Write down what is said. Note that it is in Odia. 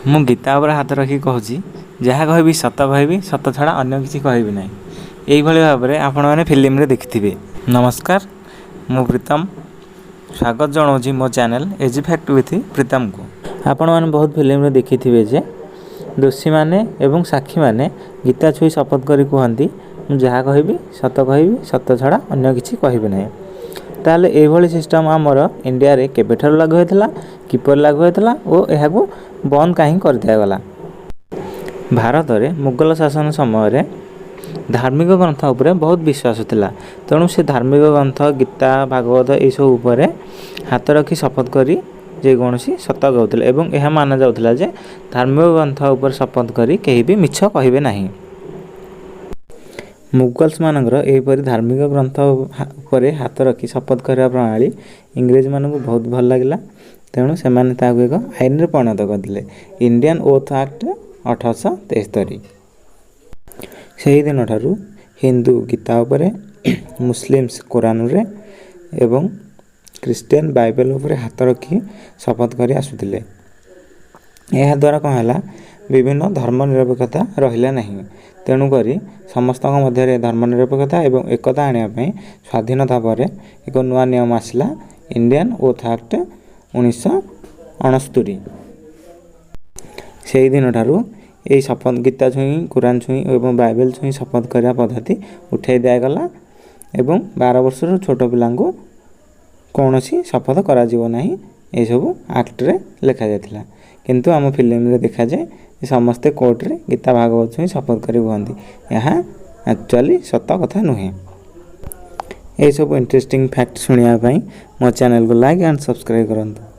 ମୁଁ ଗୀତା ଉପରେ ହାତ ରଖିକି କହୁଛି, ଯାହା କହିବି ସତ କହିବି, ସତ ଛଡ଼ା ଅନ୍ୟ କିଛି କହିବି ନାହିଁ। ଏଇଭଳି ଭାବରେ ଆପଣମାନେ ଫିଲ୍ମରେ ଦେଖିଥିବେ। ନମସ୍କାର, ମୁଁ ପ୍ରୀତମ ସ୍ୱାଗତ ଜଣାଉଛି ମୋ ଚ୍ୟାନେଲ୍ ଏଜି ଫ୍ୟାକ୍ଟ ୱିଥ୍ ପ୍ରୀତମକୁ। ଆପଣମାନେ ବହୁତ ଫିଲ୍ମରେ ଦେଖିଥିବେ ଯେ ଦୋଷୀମାନେ ଏବଂ ସାକ୍ଷୀମାନେ ଗୀତା ଛୁଇଁ ଶପଥ କରି କୁହନ୍ତି, ମୁଁ ଯାହା କହିବି ସତ କହିବି, ସତ ଛଡ଼ା ଅନ୍ୟ କିଛି କହିବି ନାହିଁ। ତାହେଲେ ଏଇଭଳି ସିଷ୍ଟମ୍ ଆମର ଇଣ୍ଡିଆରେ କେବେଠାରୁ ଲାଗୁ ହୋଇଥିଲା, କିପରି ଲାଗୁ ହୋଇଥିଲା ଓ ଏହାକୁ ବନ୍ଦ କାହିଁକି କରିଦିଆଗଲା? ଭାରତରେ ମୁଗଲ ଶାସନ ସମୟରେ ଧାର୍ମିକ ଗ୍ରନ୍ଥ ଉପରେ ବହୁତ ବିଶ୍ୱାସ ଥିଲା। ତେଣୁ ସେ ଧାର୍ମିକ ଗ୍ରନ୍ଥ ଗୀତା, ଭାଗବତ ଏଇସବୁ ଉପରେ ହାତ ରଖି ଶପଥ କରି ଯେକୌଣସି ସତ କହୁଥିଲେ ଏବଂ ଏହା ମାନାଯାଉଥିଲା ଯେ ଧାର୍ମିକ ଗ୍ରନ୍ଥ ଉପରେ ଶପଥ କରି କେହି ବି ମିଛ କହିବେ ନାହିଁ। ମୁଗଲ୍ସମାନଙ୍କର ଏହିପରି ଧାର୍ମିକ ଗ୍ରନ୍ଥ ଉପରେ ହାତ ରଖି ଶପଥ କରିବା ପ୍ରଣାଳୀ ଇଂରେଜମାନଙ୍କୁ ବହୁତ ଭଲ ଲାଗିଲା। ତେଣୁ ସେମାନେ ତାହାକୁ ଏକ ଆଇନରେ ପରିଣତ କରିଦେଲେ, ଇଣ୍ଡିଆନ୍ ଓଥ୍ ଆକ୍ଟ 1873। ସେହିଦିନଠାରୁ ହିନ୍ଦୁ ଗୀତା ଉପରେ, ମୁସଲିମ୍ସ କୋରାନରେ ଏବଂ ଖ୍ରୀଷ୍ଟିଆନ ବାଇବେଲ ଉପରେ ହାତ ରଖି ଶପଥ କରି ଆସୁଥିଲେ। ଏହାଦ୍ୱାରା କ'ଣ ହେଲା? ବିଭିନ୍ନ ଧର୍ମ ନିରପେକ୍ଷତା ରହିଲା ନାହିଁ। ତେଣୁକରି ସମସ୍ତଙ୍କ ମଧ୍ୟରେ ଧର୍ମ ନିରପେକ୍ଷତା ଏବଂ ଏକତା ଆଣିବା ପାଇଁ ସ୍ୱାଧୀନତା ପରେ ଏକ ନୂଆ ନିୟମ ଆସିଲା, ଇଣ୍ଡିଆନ୍ ଓଥ୍ ଆକ୍ଟ 1969। ସେହିଦିନଠାରୁ ଏହି ଶପଥ, ଗୀତା ଛୁଇଁ, କୋରାନ ଛୁଇଁ ଏବଂ ବାଇବେଲ ଛୁଇଁ ଶପଥ କରିବା ପଦ୍ଧତି ଉଠାଇ ଦିଆଗଲା ଏବଂ 12 ବର୍ଷରୁ ଛୋଟ ପିଲାଙ୍କୁ କୌଣସି ଶପଥ କରାଯିବ ନାହିଁ, ଏସବୁ ଆକ୍ଟରେ ଲେଖାଯାଇଥିଲା। କିନ୍ତୁ ଆମ ଫିଲ୍ମରେ ଦେଖାଯାଏ ସମସ୍ତେ କୋର୍ଟରେ ଗୀତା ଭାଗବତ ଛୁଇଁ ଶପଥ କରି କୁହନ୍ତି। ଏହା ଆକ୍ଚୁଆଲି ସତ କଥା ନୁହେଁ। ଏସବୁ ଇଣ୍ଟରେଷ୍ଟିଂ ଫ୍ୟାକ୍ଟ ଶୁଣିବା ପାଇଁ ମୋ ଚ୍ୟାନେଲକୁ ଲାଇକ୍ ଆଣ୍ଡ ସବସ୍କ୍ରାଇବ୍ କରନ୍ତୁ।